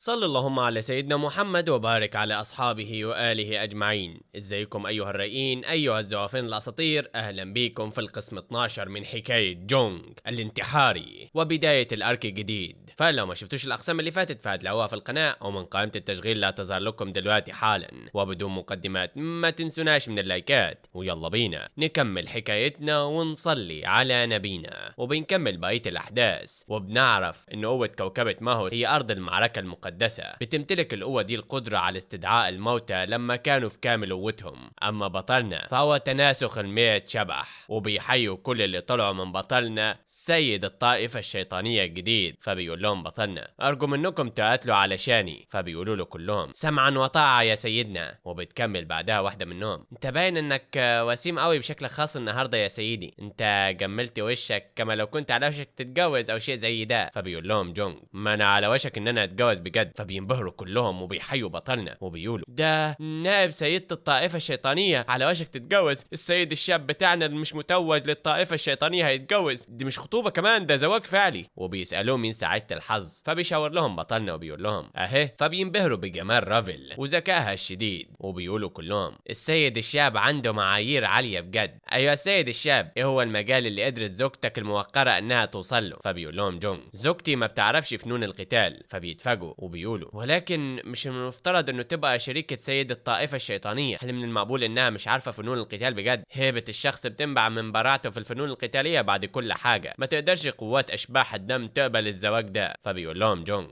صلى اللهم على سيدنا محمد وبارك على أصحابه وآله أجمعين. ازيكم أيها الرائين أيها الزوافين الأساطير، أهلا بيكم في القسم 12 من حكاية جونج الانتحاري وبداية ال arc الجديد. فلو ما شفتوش الأقسام اللي فاتت فهتلاقوها في القناة أو من قائمة التشغيل لا تظهر لكم دلوقتي حالا. وبدون مقدمات ما تنسوناش من اللايكات، ويلا بينا نكمل حكايتنا ونصلي على نبينا. وبنكمل بقية الأحداث، وبنعرف إن قوة كوكبة ماهو هي أرض المعركة المقدسة، بتمتلك القوة دي القدرة على استدعاء الموتى لما كانوا في كامل قوتهم. أما بطلنا فهو تناسخ 100 شبح، وبيحيوا كل اللي طلعوا من بطلنا سيد الطائفة الشيطانية الجديد. فبيقول لهم بطلنا أرجو منكم تقاتلوا علشاني، فبيقولوا له كلهم سمعا وطاعة يا سيدنا. وبتكمل بعدها واحدة منهم انت باين انك وسيم قوي بشكل خاص النهاردة يا سيدي، انت جملت وشك كما لو كنت على وشك تتجوز او شيء زي ده. فبيقول لهم جونج ما انا على وشك ان انا اتجوز بجد. فبينبهروا كلهم وبيحيوا بطلنا وبيقولوا ده نائب سيدة الطائفة الشيطانية على وشك تتجوز، السيد الشاب بتاعنا اللي مش متوج للطائفة الشيطانية هيتجوز، دي مش خطوبة كمان ده زواج فعلي. وبيسألوه مين سعادة الحظ، فبيشاور لهم بطلنا وبيقول لهم اهي. فبينبهروا بجمال رافل وذكائها الشديد، وبيقولوا كلهم السيد الشاب عنده معايير عالية بجد. ايوه السيد الشاب، ايه هو المجال اللي قدرت زوجتك الموقرة انها توصل له؟ فبيقول لهم جونج زوجتي ما بتعرفش فنون القتال. فبيتفاجئوا وبيقولوا ولكن مش المفترض انه تبقى شريكة سيد الطائفة الشيطانية؟ هل من المقبول انها مش عارفة فنون القتال بجد؟ هيبة الشخص بتنبع من براعته في الفنون القتالية بعد كل حاجة، ما تقدرش قوات اشباح الدم تقبل الزواج ده. فبيقول لهم جونج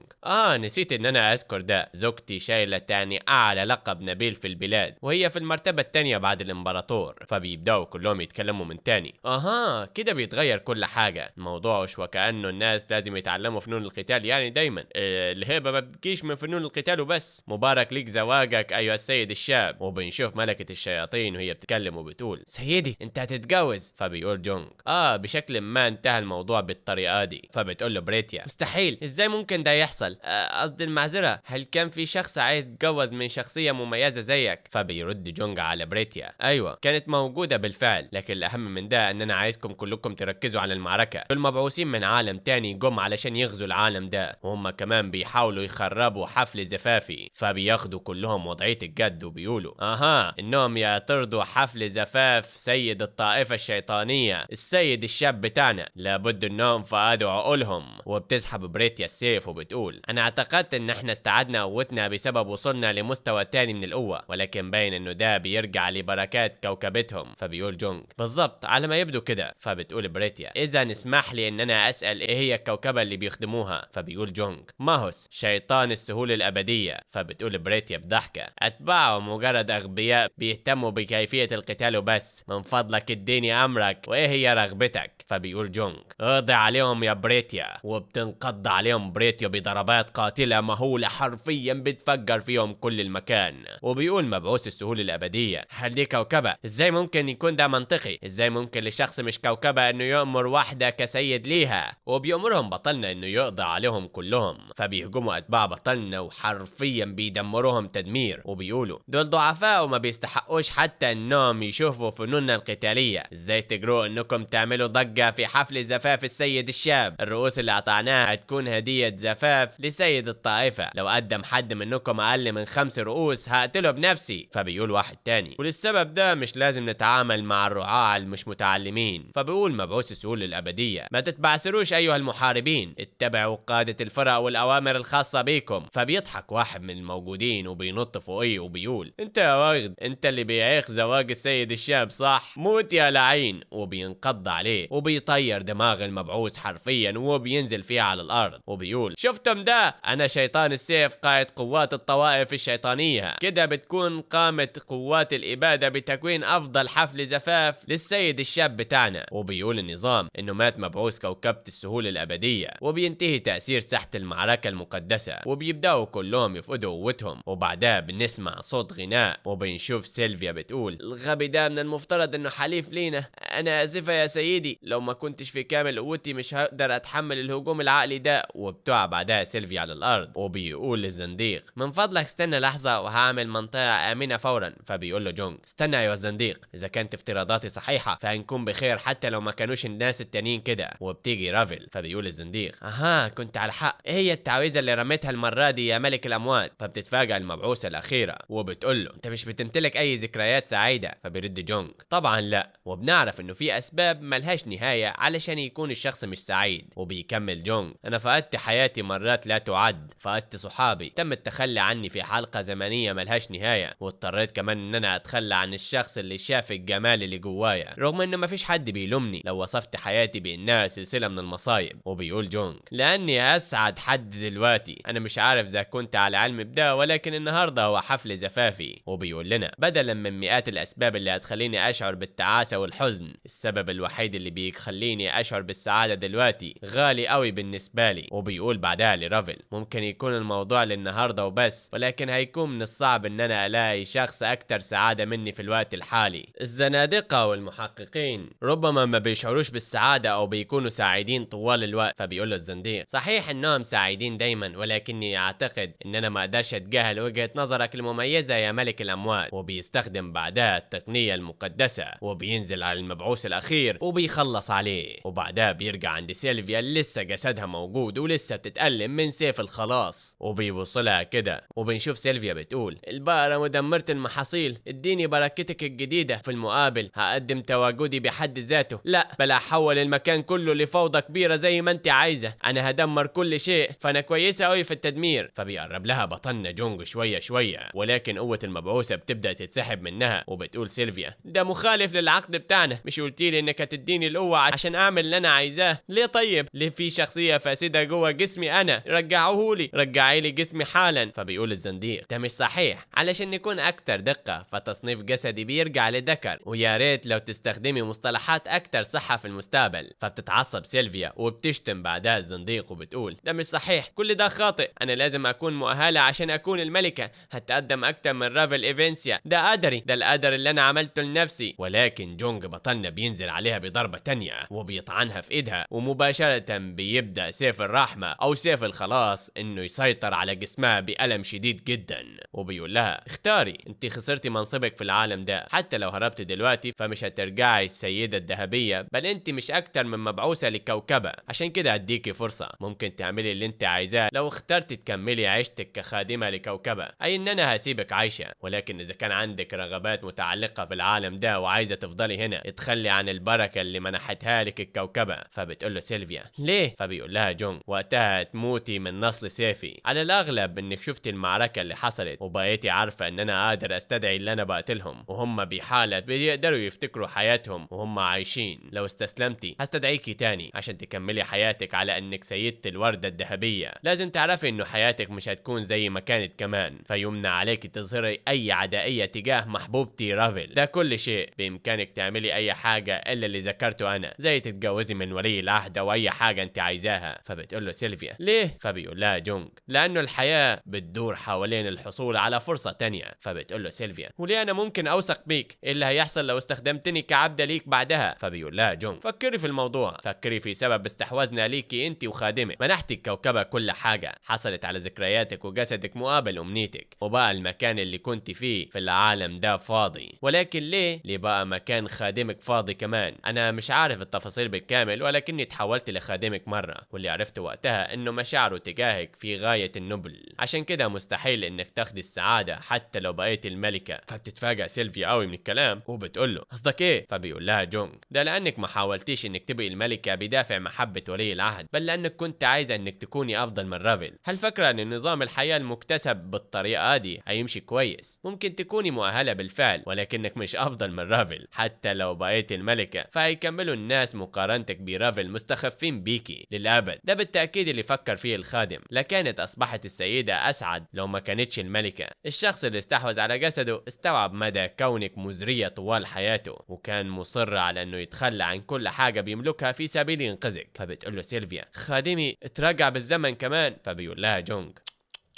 نسيت ان انا اذكر ده، زوجتي شايلة تاني اعلى لقب نبيل في البلاد وهي في المرتبة التانية بعد الامبراطور. فبيبدأوا كلهم يتكلموا من تاني، اها كده بيتغير كل حاجة، الموضوع مش وكأنه الناس لازم يتعلموا فنون القتال يعني دايما، الهيبة ما بتجيش من فنون القتال وبس. مبارك ليك زواجك ايها السيد الشاب. وبنشوف ملكة الشياطين وهي بتتكلم وبتقول سيدي انت هتتجوز. فبيقول جونج بشكل ما انتهى الموضوع بالطريقة دي. فبتقول له بريتيا مستحيل، ازاي ممكن ده يحصل؟ قصدي المعذرة، هل كان في شخص عايز يتجوز من شخصية مميزة زيك؟ فبيرد جونج على بريتيا ايوه كانت موجودة بالفعل، لكن الاهم من ده ان انا عايزكم كلكم تركزوا على المعركة. دول مبعوثين من عالم تاني جم علشان يغزوا العالم ده، وهم كمان بيحاولوا يخربوا حفل زفافي. فبياخدوا كلهم وضعية الجد وبيقولوا اها انهم يعترضوا حفل زفاف سيد الطائفة الشيطانية السيد الشاب بتاعنا، لابد انهم فقدوا عقولهم. وبتسحب بريتيا السيف وبتقول انا اعتقدت ان احنا استعدنا قوتنا بسبب وصولنا لمستوى تاني من القوة، ولكن باين انه ده بيرجع لبركات كوكبتهم. فبيقول جونج بالظبط على ما يبدو كده. فبتقول بريتيا اذا اسمح لي ان انا اسأل ايه هي الكوكبة اللي بيخدموها؟ فبيقول جونج ماهوس شيطان السهول الابدية. فبتقول بريتيا بضحكة اتباعه مجرد اغبياء بيهتموا بكيفية القتال وبس، من فضلك اديني امرك وايه هي رغبتك؟ فبيقول جونج اقضي عليهم يا بريتيا. وبتنقض عليهم بريتيا بضربات قاتلة مهولة حرفيا بتفجر فيهم كل المكان. وبيقول مبعوث السهول الابدية هل دي كوكبة؟ ازاي ممكن يكون ده منطقي؟ ازاي ممكن لشخص مش كوكبة انه يأمر واحدة كسيد ليها؟ وبيأمرهم بطلنا انه يقضي عليهم كلهم. فبيهجموا اتباع بطلنا وحرفيا بيدمروهم تدمير، وبيقولوا دول ضعفاء وما بيستحقوش حتى انهم يشوفوا فنوننا القتالية، ازاي تجرؤوا انكم تعملوا ضجة في حفل زفاف السيد الشاب؟ الرؤوس اللي قطعناها هتكون هدية زفاف لسيد الطائفة، لو قدم حد منكم اقل من 5 رؤوس هقتله بنفسي. فبيقول واحد تاني وللسبب ده مش لازم نتعامل مع الرعاع المش متعلمين. فبيقول مبعوث السهول الابدية ما تتبعثروش ايها المحاربين، اتبعوا قادة الفرق والاوامر الخاصة بيكم. فبيضحك واحد من الموجودين وبينط فوقيه وبيقول انت يا واغد انت اللي بيعيق زواج السيد الشاب صح؟ موت يا لعين. وبينقض عليه وبيطير دماغ المبعوث حرفيا وبينزل فيها على الارض، وبيقول شفتم ده؟ انا شيطان السيف قائد قوات الطوائف الشيطانية، كده بتكون قامت قوات الابادة بتكوين افضل حفل زفاف للسيد الشاب بتاعنا. وبيقول النظام انه مات مبعوث كوكبة السهول الابدية، وبينتهي تأثير ساحة المعركة المقدسة، وبيبدأوا كلهم يفقدوا قوتهم. وبعدها بنسمع صوت غناء وبنشوف سيلفيا بتقول الغبي ده من المفترض انه حليف لينا، انا اسفة يا سيدي لو ما كنتش في كامل قوتي مش هقدر اتحمل الهجوم العقلي ده. وبتقع بعدها سيلفيا على الارض. وبيقول للزنديق من فضلك استنى لحظة وهعمل منطقة امنة فورا. فبيقول له جونج استنى يا الزنديق، اذا كانت افتراضاتي صحيحة فهنكون بخير حتى لو ما كانوش الناس التانيين كده. وبتيجي رافل. فبيقول الزنديق اها كنت على حق، ايه هي التعويذة اللي رميتها حبيتها المرة دي يا ملك الاموات. فبتتفاجئ المبعوثه الاخيرة وبتقول له انت مش بتمتلك اي ذكريات سعيدة؟ فبيرد جونج طبعا لا، وبنعرف انه في اسباب ملهاش نهاية علشان يكون الشخص مش سعيد. وبيكمل جونج انا فقدت حياتي مرات لا تعد، فقدت صحابي، تم التخلي عني في حلقة زمنية ملهاش نهاية، واضطريت كمان ان انا اتخلى عن الشخص اللي شاف الجمال اللي جوايا، رغم انه مفيش حد بيلومني لو وصفت حياتي بانها سلسلة من المصايب. وبيقول جونج لاني اسعد حد دلوقتي، انا مش عارف اذا كنت على علم بده، ولكن النهارده هو حفل زفافي. وبيقول لنا بدلا من مئات الاسباب اللي هتخليني اشعر بالتعاسه والحزن، السبب الوحيد اللي بيخليني اشعر بالسعادة دلوقتي غالي قوي بالنسبة لي. وبيقول بعدها لرافل ممكن يكون الموضوع للنهاردة وبس، ولكن هيكون من الصعب ان انا الاقي شخص اكتر سعادة مني في الوقت الحالي. الزنادقة والمحققين ربما ما بيشعروش بالسعادة او بيكونوا سعيدين طوال الوقت. فبيقول له الزنديق صحيح انهم سعيدين دايما، ولكني اعتقد ان انا ما اقدرش اتجاهل وجهه نظرك المميزة يا ملك الاموات. وبيستخدم بعدها التقنية المقدسة وبينزل على المبعوث الاخير وبيخلص عليه. وبعدها بيرجع عند سيلفيا اللي لسه جسدها موجود ولسه بتتألم من سيف الخلاص، وبيبص لها كده وبنشوف سيلفيا بتقول البقرة مدمرة المحاصيل، اديني بركتك الجديدة، في المقابل هقدم تواجدي بحد ذاته، لا بل احول المكان كله لفوضى كبيرة زي ما انت عايزة، انا هدمر كل شيء، فانا كويسة قوي في التدمير. فبيقرب لها بطلنا جونج شوية شوية، ولكن قوة المبعوثة بتبدأ تتسحب منها. وبتقول سيلفيا ده مخالف للعقد بتاعنا، مش قلتيلي انك هتديني القوة عشان اعمل اللي انا عايزاه؟ ليه طيب؟ ليه في شخصية فاسدة جوه جسمي انا؟ رجعوهولي، رجعي لي جسمي حالا. فبيقول الزنديق ده مش صحيح، علشان نكون اكتر دقة فتصنيف جسدي بيرجع لذكر، ويا ريت لو تستخدمي مصطلحات اكتر صحة في المستقبل. فبتتعصب سيلفيا وبتشتم بعدها الزنديق وبتقول ده مش صحيح، كل ده خاطئ، انا لازم اكون مؤهلة عشان اكون الملكة، هتقدم اكتر من رافل ايفنسيا، ده قدري، ده القدر اللي انا عملته لنفسي. ولكن جونج بطلنا بينزل عليها بضربة تانية وبيطعنها في ايدها، ومباشرة بيبدأ سيف الرحمة او سيف الخلاص انه يسيطر على جسمها بألم شديد جدا. وبيقول لها اختاري، انت خسرتي منصبك في العالم ده، حتى لو هربت دلوقتي فمش هترجعي السيدة الذهبية، بل انت مش اكتر من مبعوثة لكوكبة، عشان كده هديكي فرصة ممكن تعملي اللي انت عايزاه لو اخترتي تكملي عيشتك كخادمة لكوكبة، اي ان انا هسيبك عايشة، ولكن اذا كان عندك رغبات متعلقة في العالم ده وعايزة تفضلي هنا اتخلي عن البركة اللي منحتها لك الكوكبة. فبتقول له سيلفيا ليه؟ فبيقول لها جونج وقتها تموتي من نصل سيفي، على الاغلب انك شفتي المعركة اللي حصلت وبقيتي عارفة ان انا قادر استدعي اللي انا بقتلهم، وهم بحالة بيقدروا يفتكروا حياتهم وهم عايشين، لو استسلمتي هستدعيكي تاني عشان تكملي حياتك على انك سيدة الوردة الذهبية، لازم تعرفي انه حياتك مش هتكون زي ما كانت كمان، فيمنع عليك تظهري اي عدائية تجاه محبوبتي رافل، ده كل شيء بامكانك تعملي اي حاجة الا اللي ذكرته انا، زي تتجوزي من ولي العهد او اي حاجة انت عايزاها. فبتقول له سيلفيا ليه؟ فبيقول لها جونج لانه الحياة بتدور حوالين الحصول على فرصة تانية. فبتقول له سيلفيا وليه انا ممكن اوثق بيك؟ ايه اللي هيحصل لو استخدمتني كعبدة ليك بعدها؟ فبيقول لها جونج فكري في الموضوع، فكري في سبب استحواذنا ليكي انت وخادمك، منحتي الكوكبة كل حاجة، حصلت على ذكرياتك وجسدك مقابل امنيتك، وبقى المكان اللي كنت فيه في العالم ده فاضي، ولكن ليه؟ ليه بقى مكان خادمك فاضي كمان؟ انا مش عارف التفاصيل بالكامل، ولكني تحولت لخادمك مرة، واللي عرفته وقتها انه مشاعره تجاهك في غاية النبل، عشان كده مستحيل انك تاخدي السعادة حتى لو بقيت الملكة. فبتتفاجأ سيلفيا قوي من الكلام وبتقول له قصدك ايه؟ فبيقول لها جونج ده لانك ما حاولتيش انك تبقي الملكة بدافع محبة ولي العهد، بل لانك كنت عايزة انك تكوني افضل من رافل. هل فاكرة ان نظام الحياة المكتسب بالطريقة دي هيمشي كويس؟ ممكن تكوني مؤهلة بالفعل، ولكنك مش افضل من رافل، حتى لو بقيت الملكة فهيكملوا الناس مقارنتك برافل مستخفين بيكي للابد. ده بالتأكيد اللي فكر فيه الخادم، لكانت اصبحت السيدة اسعد لو ما كانتش الملكة. الشخص اللي استحوذ على جسده استوعب مدى كونك مزرية طوال حياته، وكان مصر على انه يتخلى عن كل حاجة بيملكها في سبيل ينقذك. فبتقول له سيلفيا خادمي اتراجع بالزمن كمان. فبيقول لها جونج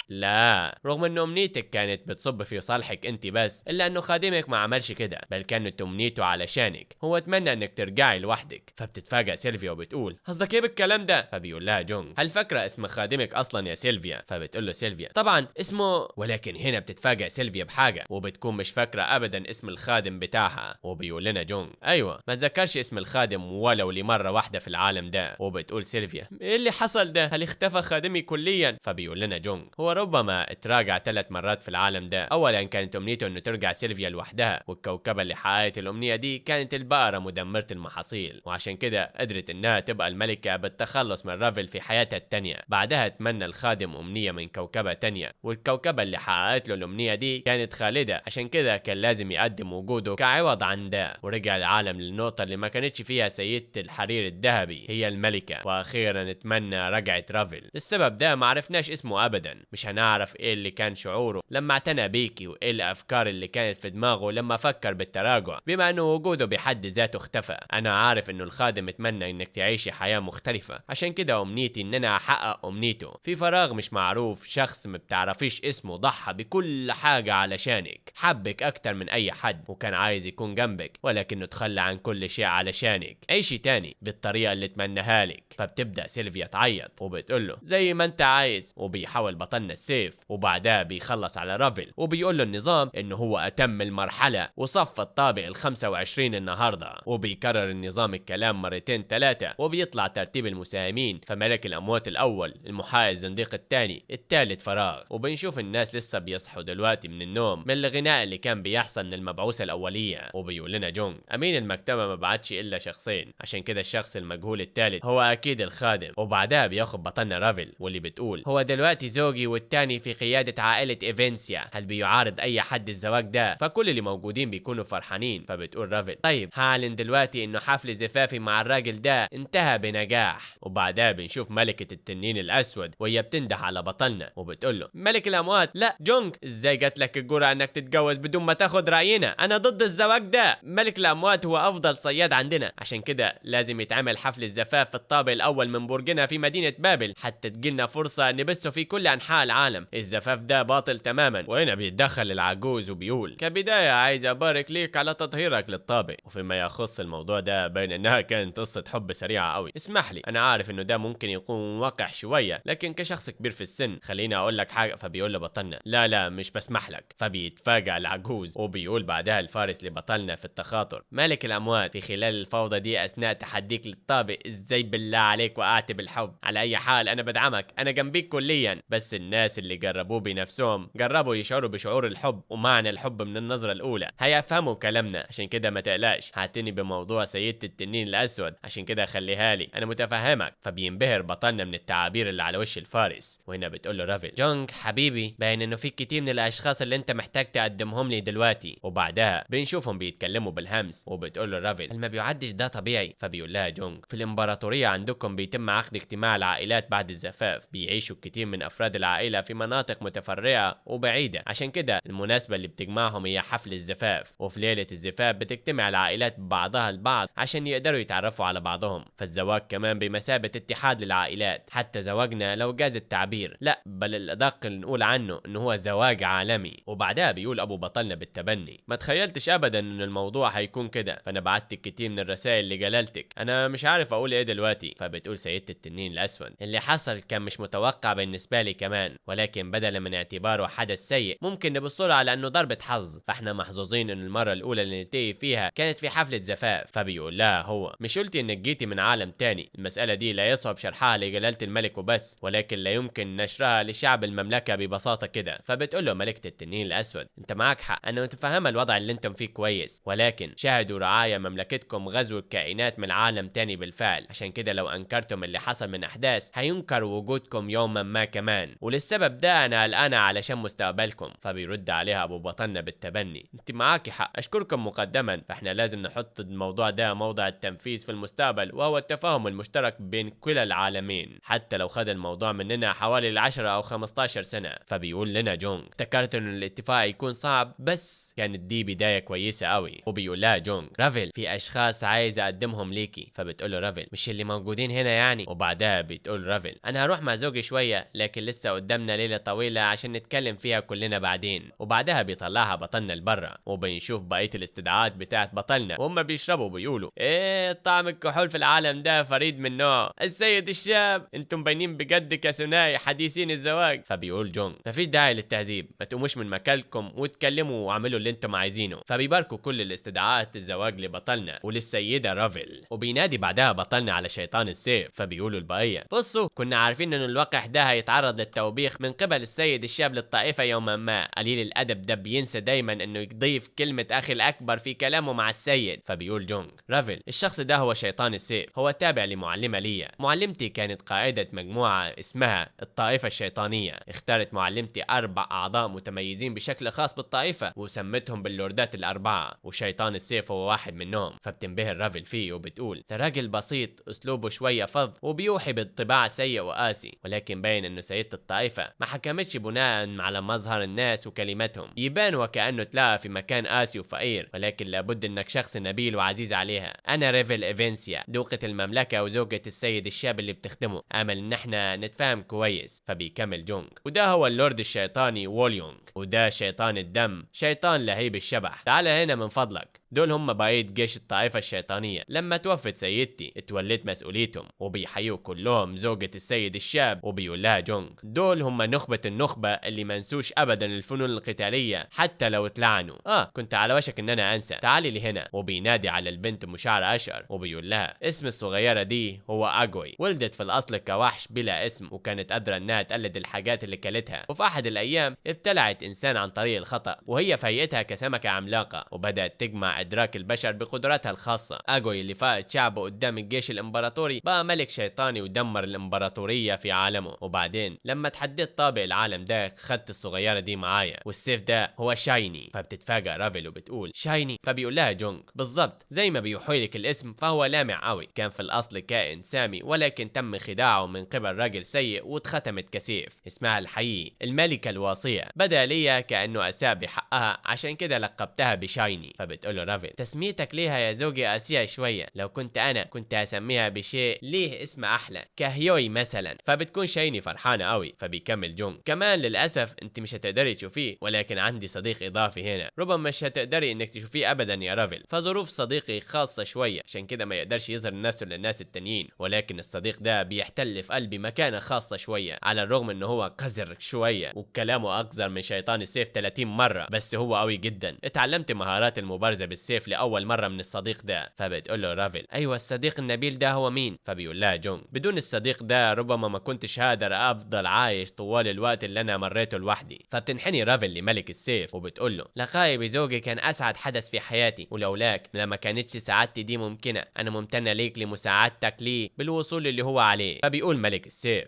لا، رغم ان امنيتك كانت بتصب في صالحك انت بس، الا انه خادمك ما عملش كده، بل كانت امنيته علشانك، هو اتمنى انك ترجعي لوحدك. فبتتفاجئ سيلفيا وبتقول قصدك ايه بالكلام ده؟ فبيقول لها جونج هل فاكره اسم خادمك اصلا يا سيلفيا؟ فبتقول له سيلفيا طبعا اسمه، ولكن هنا بتتفاجئ سيلفيا بحاجة وبتكون مش فاكره ابدا اسم الخادم بتاعها. وبيقول لنا جونج ايوه ما تذكرش اسم الخادم ولو لمره واحدة في العالم ده. وبتقول سيلفيا ايه اللي حصل ده؟ هل اختفى خادمي كليا؟ فبيقول لنا جونج هو ربما اتراجع 3 مرات في العالم ده. اولا كانت امنيته انه ترجع سيلفيا لوحدها، والكوكبه اللي حققت الامنية دي كانت البقرة مدمرة المحاصيل، وعشان كده قدرت انها تبقى الملكة بالتخلص من رافل في حياتها التانية. بعدها اتمنى الخادم امنية من كوكبه تانية، والكوكبه اللي حققت له الامنية دي كانت خالدة، عشان كده كان لازم يقدم وجوده كعوض عن ده. ورجع العالم للنقطة اللي ما كانتش فيها سيده الحرير الذهبي هي الملكة، واخيرا اتمنى رجعت رافل. السبب ده ما عرفناش اسمه ابدا، مش هنعرف ايه اللي كان شعوره لما اعتنى بيكي وايه الافكار اللي كانت في دماغه لما فكر بالتراجع، بما انه وجوده بحد ذاته اختفى. انا عارف انه الخادم اتمنى انك تعيشي حياة مختلفة، عشان كده امنيتي ان انا احقق امنيته. في فراغ مش معروف، شخص ما بتعرفيش اسمه ضحى بكل حاجة علشانك، حبك اكتر من اي حد وكان عايز يكون جنبك، ولكنه تخلى عن كل شيء علشانك. عيشي تاني بالطريقة اللي اتمناها لك. فبتبدأ سيلفيا تعيط وبتقول له زي ما انت عايز، وبيحاول بطلنا السيف، وبعدها بيخلص على رافل وبيقول له النظام انه هو اتم المرحلة وصف الطابق ال25 النهارده. وبيكرر النظام الكلام مرتين 3، وبيطلع ترتيب المساهمين، فملك الاموات الاول، المحقق الزنديق الثاني، الثالث فراغ. وبنشوف الناس لسه بيصحوا دلوقتي من النوم من الغناء اللي كان بيحصل من المبعوثه الاولية. وبيقول لنا جونج امين المكتبة ما بعتش الا شخصين، عشان كده الشخص المجهول الثالث هو اكيد الخادم. وبعدها بياخد بطلنا رافل واللي بتقول هو دلوقتي زوجي والتاني في قيادة عائلة ايفنسيا، هل بيعارض اي حد الزواج ده؟ فكل اللي موجودين بيكونوا فرحانين. فبتقول رافل طيب هعلن دلوقتي انه حفل زفافي مع الراجل ده انتهى بنجاح. وبعدها بنشوف ملكه التنين الاسود وهي بتنده على بطلنا وبتقول له ملك الاموات لا جونج ازاي جات لك الجرأة انك تتجوز بدون ما تاخد راينا؟ انا ضد الزواج ده، ملك الاموات هو افضل صياد عندنا، عشان كده لازم يتعمل حفل الزفاف في الطابق الاول من برجنا في مدينة بابل حتى تجيلنا فرصة نبثه في كل انحاء العالم. الزفاف ده باطل تماما. وهنا بيتدخل العجوز وبيقول كبداية عايز ابارك ليك على تطهيرك للطابق. وفيما يخص الموضوع ده بين انها كانت قصة حب سريعة قوي، اسمح لي انا عارف انه ده ممكن يكون واقع شوية، لكن كشخص كبير في السن خليني اقول لك حاجة. فبيقول لبطلنا لا لا مش بسمح لك. فبيتفاجئ العجوز وبيقول بعدها الفارس لبطلنا في التخاطر ملك الاموات في خلال الفوضى دي اثناء تحديك للطابق ازاي بالله عليك وقعت بالحب؟ على اي حال انا بدعمك، انا جنبيك كليا. بس الناس اللي جربوه بنفسهم جربوا يشعروا بشعور الحب ومعنى الحب من النظرة الاولى هيفهموا كلامنا، عشان كده ما تقلقش هعتني بموضوع سيده التنين الاسود، عشان كده خليها لي انا متفهمك. فبينبهر بطلنا من التعابير اللي على وش الفارس. وهنا بتقول له رافل جونج حبيبي باين انه في كتير من الاشخاص اللي انت محتاج تقدمهم لي دلوقتي. وبعدها بنشوفهم بيتكلموا بالهمس وبتقول له رافل هل ما بيعدش ده طبيعي؟ فبيقول لها جونج في الامبراطورية عندكم بيتم عقد اجتماع العائلات بعد الزفاف، بيعيشوا كتير من افراد العائلة في مناطق متفرعه وبعيدة، عشان كده المناسبة اللي بتجمعهم هي حفل الزفاف. وفي ليلة الزفاف بتجتمع العائلات ببعضها البعض عشان يقدروا يتعرفوا على بعضهم، فالزواج كمان بمثابة اتحاد للعائلات. حتى زواجنا لو جاز التعبير، لا بل الادق نقول عنه انه هو زواج عالمي. وبعدها بيقول ابو بطلنا بالتبني ما تخيلتش ابدا ان الموضوع هيكون كده، فانا بعت كتير من الرسائل لجلالتك، انا مش عارف اقول ايه دلوقتي. فبتقول سيده التنين الاسود اللي حصل كان مش متوقع بالنسبة لي كمان، ولكن بدلا من اعتباره حدث سيء ممكن نبص له على انه ضربه حظ، فاحنا محظوظين ان المرة الاولى اللي نلتقي فيها كانت في حفلة زفاف. فبيقول لها هو مش قلتي انك جيتي من عالم تاني؟ المسالة دي لا يصعب شرحها لجلاله الملك وبس، ولكن لا يمكن نشرها لشعب المملكة ببساطة كده. فبتقول له ملكه التنين الاسود انت معاك حق، انا متفهمه الوضع اللي انتم فيه كويس، ولكن شاهدوا رعايا مملكتكم غزو الكائنات من عالم تاني بالفعل، عشان كده لو انكرتم اللي حصل من احداث هينكر وجودكم يوما ما كمان، وللسبب ده انا قلقانة علشان مستقبلكم. فبيرد عليها ابو بطلنا بالتبني انت معاكي حق، اشكركم مقدما، فاحنا لازم نحط الموضوع ده موضع التنفيذ في المستقبل، وهو التفاهم المشترك بين كلا العالمين، حتى لو خد الموضوع مننا حوالي 10 او 15 سنة. فبيقول لنا جونج افتكرت ان الاتفاق يكون صعب، بس كانت دي بداية كويسة قوي. وبيقول لها جونج رافل في اشخاص عايز اقدمهم ليكي. فبتقول له رافل مش اللي موجودين هنا يعني؟ وبعدها بتقول رافل انا هروح مع زوجي شوية، لكن لسه قدامي قدامنا ليلة طويلة عشان نتكلم فيها كلنا بعدين. وبعدها بيطلعها بطلنا لبره، وبنشوف بقية الاستدعاءات بتاعت بطلنا وهم بيشربوا بيقولوا ايه طعم الكحول في العالم ده فريد من نوعه، السيد الشاب انتم باينين بجد كثنائي حديثين الزواج. فبيقول جونج مفيش داعي للتهذيب، ما تقوموش من مكانكم وتكلموا واعملوا اللي انتم عايزينه. فبيباركوا كل الاستدعاءات الزواج لبطلنا وللسيده رافل، وبينادي بعدها بطلنا على شيطان السيف. فبيقولوا البقية بصوا كنا عارفين ان الوقح ده هيتعرض للتوبيخ من قبل السيد الشاب للطائفه يوما ما، قليل الادب ده بينسى دايما انه يضيف كلمة اخي الاكبر في كلامه مع السيد. فبيقول جونج رافل الشخص ده هو شيطان السيف، هو تابع لمعلمه ليا، معلمتي كانت قائده مجموعة اسمها الطائفة الشيطانية، اختارت معلمتي 4 اعضاء متميزين بشكل خاص بالطائفه وسمتهم باللوردات الاربعة، وشيطان السيف هو واحد منهم. فبتنبهر رافل فيه وبتقول ده راجل بسيط اسلوبه شوية فظ وبيوحي بانطباع سيء وقاسي، ولكن باين انه سيده الطائفة ما حكمتش بناء على مظهر الناس وكلماتهم، يبان وكانه تلاقى في مكان قاسي وفقير، ولكن لابد انك شخص نبيل وعزيز عليها. انا ريفل ايفنسيا دوقة المملكة وزوجة السيد الشاب اللي بتخدمه، امل ان احنا نتفاهم كويس. فبيكمل جونج وده هو اللورد الشيطاني ووليونج، وده شيطان الدم شيطان لهيب الشبح، تعال هنا من فضلك. دول هم بقية جيش الطائفة الشيطانية، لما توفت سيدتي اتوليت مسؤوليتهم. وبيحيوا كلهم زوجة السيد الشاب، وبيقول لها جونج دول هم نخبة النخبة اللي منسوش ابدا الفنون القتالية حتى لو اتلعنوا. كنت على وشك ان انا انسى، تعالي لهنا. وبينادي على البنت مشعر اشقر وبيقول لها اسم الصغيرة دي هو اجوي، ولدت في الاصل كوحش بلا اسم، وكانت قادرة انها تقلد الحاجات اللي كلتها، وفي احد الايام ابتلعت انسان عن طريق الخطأ وهي في هيئتها كسمكة عملاقة، وبدأت تجمع ادراك البشر بقدراتها الخاصة. اجوي اللي فاقت شعبه قدام الجيش الامبراطوري بقى ملك شيطاني ودمر الامبراطورية في عالمه. وبعدين لما تحديت طابق العالم ده خدت الصغيرة دي معايا، والسيف ده هو شايني. فبتتفاجئ رافل وبتقول شايني؟ فبيقول لها جونج بالظبط زي ما بيوحي لك الاسم فهو لامع قوي، كان في الاصل كائن سامي ولكن تم خداعة من قبل راجل سيء واتختمت كسيف. اسمها الحقيقي الملكة الواصيه، بدا ليا كانه اساء بحقها عشان كده لقبتها بشايني. فبتقول له رافل تسميتك ليها يا زوجي قاسية شوية، لو كنت انا كنت هسميها بشيء ليه اسم احلى كهيوي مثلا. فبتكون شايني فرحانة قوي. فبيكمل جونج كمان للاسف انت مش هتقدري تشوفيه، ولكن عندي صديق اضافي هنا ربما مش هتقدري انك تشوفيه ابدا يا رافل، فظروف صديقي خاصة شوية عشان كده ما يقدرش يظهر نفسه للناس التانيين، ولكن الصديق ده بيحتل في قلبي مكانه خاصة شوية، على الرغم ان هو قذر شوية وكلامه اقذر من شيطان السيف 30 مرة، بس هو قوي جدا. اتعلمت مهارات المبارزة بالسيف لاول مرة من الصديق ده. فبتقول له رافل ايوه الصديق النبيل ده هو مين؟ فبيقول لها جونج بدون الصديق ده ربما ما كنتش هقدر افضل عايش طوال الوقت اللي انا مريته لوحدي. فبتنحني رافل لملك السيف وبتقول له لقائي بزوجي كان اسعد حدث في حياتي، ولولاك لما كانتش سعادتي دي ممكنة، انا ممتنة ليك لمساعدتك لي بالوصول اللي هو عليه. فبيقول ملك السيف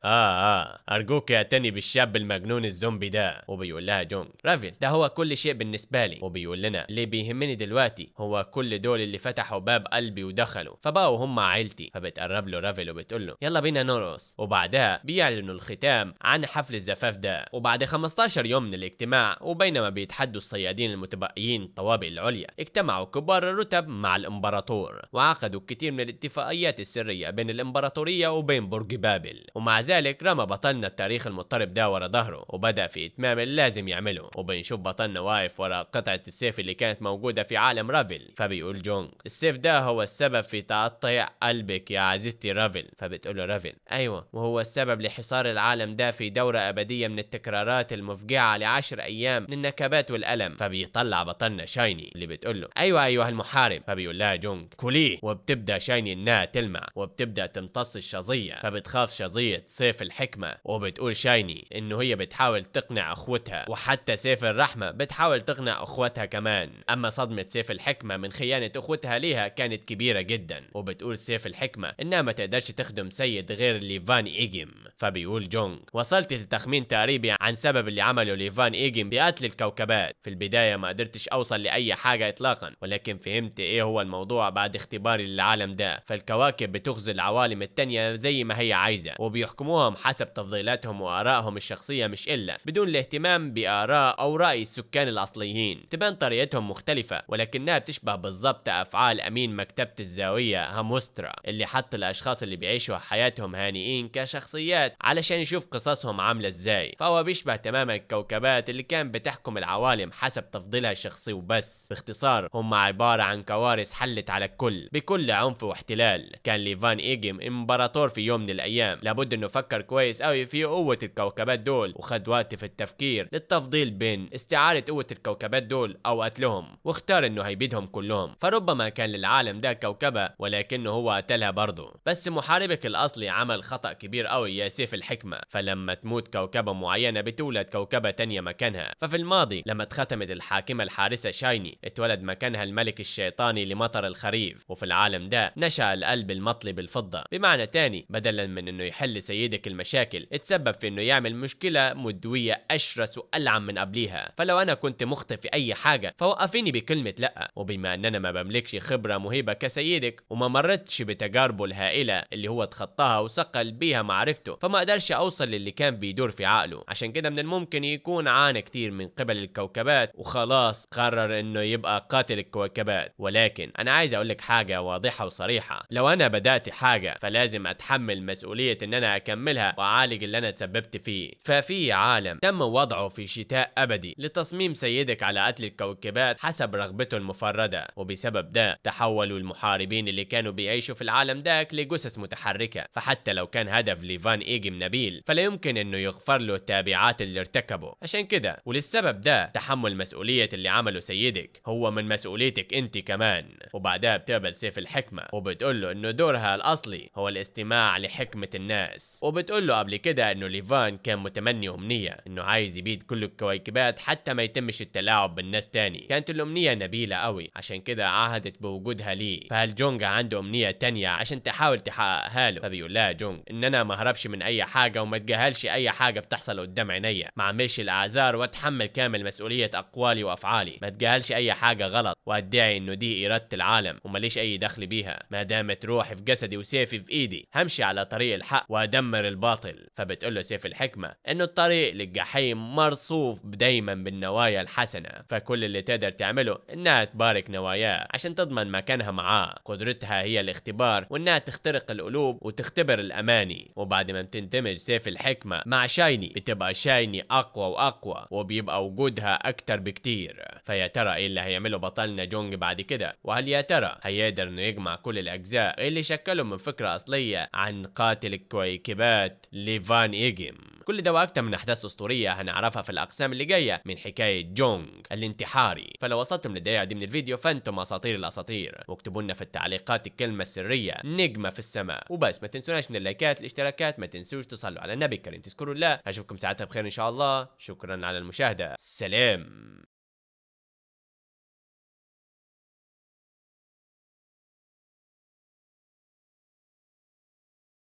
ارجوك اعتني بالشاب المجنون الزومبي ده. وبيقول لها جونج رافل ده هو كل شيء بالنسبة لي، وبيقول لنا اللي بيهمني دلوقتي هو كل دول اللي فتحوا باب قلبي ودخلوا فبقوا هم عيلتي. فبتقرب له رافل وبتقول له يلا بينا نرقص. وبعدها بيعلنوا الختام عن حفل الزفاف ده. وبعد 15 يوم من الاجتماع وبينما بيتحدوا الصيادين المتبقيين الطوابق العليا، اجتمعوا كبار الرتب مع الامبراطور وعقدوا كتير من الاتفاقيات السرية بين الامبراطورية وبين برج بابل. ومع ذلك رمى بطلنا التاريخ المضطرب ده ورا ظهره وبدأ في اتمام اللازم يعمله. وبنشوف بطلنا واقف ورا قطعة السيف اللي كانت موجودة في عالم رافل. فبيقول جونج السيف ده هو السبب في تقطيع قلبك يا عزيزتي رافل. فبتقول له رافل ايوه وهو السبب لحصار العالم ده في دورة أبدية من التكرارات المفجعة ل10 أيام من النكبات والألم. فبيطلع بطلنا شايني اللي بتقول له ايوه ايها المحارب. فبيقول لها جونج كليه. وبتبدا شايني انها تلمع وبتبدا تمتص الشظيه. فبتخاف شظيه سيف الحكمة وبتقول شايني انه هي بتحاول تقنع اخوتها، وحتى سيف الرحمة بتحاول تقنع اخوتها كمان. اما صدمة سيف الحكمة من خيانة اخوتها ليها كانت كبيرة جدا، وبتقول سيف الحكمة انها ما تقدرش تخدم سيد غير ليفان ايجيم. فبيقول جونج وصلت لتخمين تقريبي عن سبب اللي عمله ليفان ايجيم بقتل الكوكبات. في البداية ما قدرتش اوصل لاي حاجة اطلاقا، ولكن فهمت ايه هو الموضوع بعد اختباري للعالم ده. فالكواكب بتغزو العوالم التانية زي ما هي عايزه، وبيحكموهم حسب تفضيلاتهم وارائهم الشخصية مش الا، بدون الاهتمام باراء او راي السكان الاصليين. تبان طريقتهم مختلفة ولكنها بتشبه بالظبط افعال امين مكتبه الزاوية هاموسترا، اللي حط الاشخاص اللي بيعيشوا حياتهم هانئين كشخصيات علشان يشوف قصصهم قوتهم عامله ازاي. فهو بيشبه تماما الكوكبات اللي كان بتحكم العوالم حسب تفضيلها الشخصي وبس. باختصار هم عبارة عن كوارث حلت على الكل بكل عنف واحتلال. كان ليفان ايجيم امبراطور في يوم من الايام، لابد انه فكر كويس قوي في قوة الكوكبات دول، وخد وقت في التفكير للتفضيل بين استعارة قوة الكوكبات دول او قتلهم، واختار انه هيبيدهم كلهم. فربما كان للعالم ده كوكبة ولكنه هو قتلها برضه. بس محاربك الاصلي عمل خطأ كبير قوي يا سيف الحكمة، فلما تموت كوكبة معينة بتولد كوكبة تانية مكانها. ففي الماضي لما اتختمت الحاكمة الحارسة شايني اتولد مكانها الملك الشيطاني لمطر الخريف، وفي العالم ده نشأ القلب المطلي بالفضة. بمعنى تاني بدلا من انه يحل سيدك المشاكل اتسبب في انه يعمل مشكلة مدوية اشرس والعن من قبليها. فلو انا كنت مخطئ في اي حاجة فوقفيني بكلمة لا، وبما ان انا ما بملكش خبرة مهيبة كسيدك وما مرتش بتجاربه الهائلة اللي هو اتخطاها وثقل بيها معرفته، فما اقدرش اوصل للي كان بيدور في عقله. عشان كده من الممكن يكون عانى كتير من قبل الكوكبات وخلاص قرر انه يبقى قاتل الكوكبات. ولكن انا عايز اقولك حاجة واضحة وصريحة، لو انا بدأت حاجة فلازم اتحمل مسؤولية ان انا اكملها واعالج اللي انا تسببت فيه. ففي عالم تم وضعه في شتاء ابدي لتصميم سيدك على قتل الكوكبات حسب رغبته المفردة، وبسبب ده تحولوا المحاربين اللي كانوا بيعيشوا في العالم ده لجثث متحركة. فحتى لو كان هدف ليفان ايجيم نبيل فلا يمكن انه يغفر له التابعات اللي ارتكبه. عشان كده وللسبب ده تحمل مسؤولية اللي عمله سيدك هو من مسؤوليتك انت كمان. وبعدها بتقبل سيف الحكمة وبتقول له انه دورها الاصلي هو الاستماع لحكمة الناس، وبتقول له قبل كده انه ليفان كان متمني امنية انه عايز يبيد كل الكويكبات حتى ما يتمش التلاعب بالناس تاني. كانت الامنية نبيلة قوي عشان كده عهدت بوجودها ليه. فهل جونج عنده امنية تانية عشان تحاول تحققها له؟ فبيقول لها جونج ان انا ما هربش من اي حاجة وما اتجاهلش اي حاجة بتحصل قدام عينيا، ما اعملش الاعذار واتحمل كامل مسؤولية اقوالي وافعالي، ما اتجاهلش اي حاجة غلط وادعي انه دي اراده العالم وماليش اي دخل بيها، ما دامت روحي في جسدي وسيفي في ايدي همشي على طريق الحق وادمر الباطل. فبتقول له سيف الحكمة انه الطريق للجحيم مرصوف دايما بالنوايا الحسنة، فكل اللي تقدر تعمله انها تبارك نواياه عشان تضمن مكانها معاه. قدرتها هي الاختبار وانها تخترق القلوب وتختبر الاماني. وبعد ما بتندمج سيف الحكمة مع شايني بتبقى شايني اقوى واقوى وبيبقى وجودها اكتر بكتير. فيا ترى ايه اللي هيعمله بطلنا جونج بعد كده؟ وهل يا ترى هيقدر انه يجمع كل الاجزاء اللي شكلوا من فكرة اصلية عن قاتل الكويكبات ليفان ايجيم؟ كل ده واكتر من احداث اسطورية هنعرفها في الاقسام اللي جاية من حكاية جونج الانتحاري. فلو وصلتم للدقيقه دي من الفيديو فانتم اساطير الاساطير، واكتبوا لنا في التعليقات الكلمة السرية نجمه في السماء. وبس ما تنسوناش من اللايكات الاشتراكات، ما تنسوش تصلوا على النبي الكريم تذكروا الله. اشوفكم ساعتها بخير ان شاء الله. شكرا على المشاهدة، سلام.